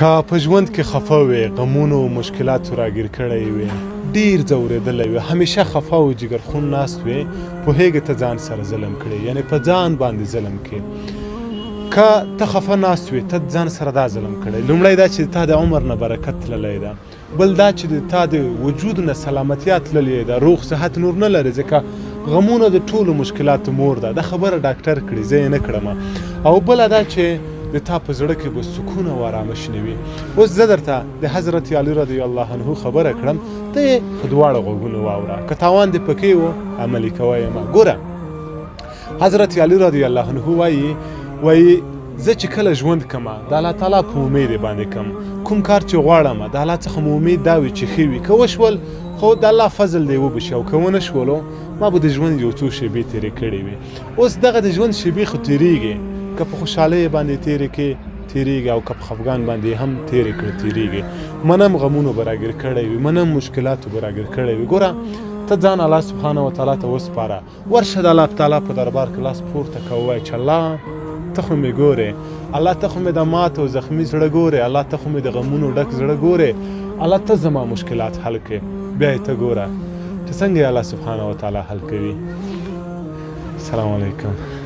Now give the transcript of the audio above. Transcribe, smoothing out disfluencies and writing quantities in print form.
که په ژوند کې خفه وې، غمونو او مشکلاتو راګیر کړی وې، ډیر ځورېدلی وې، همیشه خفه او جګرخون ناست وې، پوهېږه ته ځان سره ظلم کړې، یعنې په ځان باندې ظلم کې. که ته خفه ناست وې، ته ځان سره دا ظلم کړی. لومړی دا چې تا د عمر نه برکت تللی ده. بل دا چې د تا د وجود نه سلامتیا تللې ده، روغ صحت نور نه لرې، ځکه غمونه د ټولو مشکلاتو مور ده. دا خبره ډاکټر کړې، زه یې نه کړم. او بله دا چې د تا په زړه کې به سکون او آرامش نه وي. اوس زه درته د حضرت علی رضی الله عنه خبره کړم، ته یې په دواړو غوږونو واوره، که تاوان دې پکې و عملي کوه یې مه. ګوره حضرت علی رضی الله عنه وایي، وایي زه چې کله ژوند کوم د الله تعالی په امید باندې کوم، کوم کار چې غواړم د الله څخه مو امید دا وي چې ښه وي، که وشول خو د الله فضل دی وبشي، او که ونه شولو ما به د ژوند یو څو شېبې تېرې کړې وي. اوس دغه د ژوند شېبې خو تېرېږي، که په خوشحالۍ باندې تېرې کړې تېرېږي، او که په خفګان باندې هم تېرې کړې تېرېږي. منم غمونو به راګیر کړی وي، منم مشکلاتو به راګیر کړی وي. ګوره ته ځان الله سبحانه وتعالی ته وسپاره، ورشه د الله تعالی په دربار کې لاس پورته که ووایه چې الله ته خو مې ګورې، الله ته خو مې د مات او زخمي زړه ګورې، الله ته خو مې د غمونو ډک زړه ګورې، الله ته زما مشکلات حل کړې. بیا یې ته ګوره چې څنګه یې الله سبحانه وتعالی حل کوي. السلام علیکم.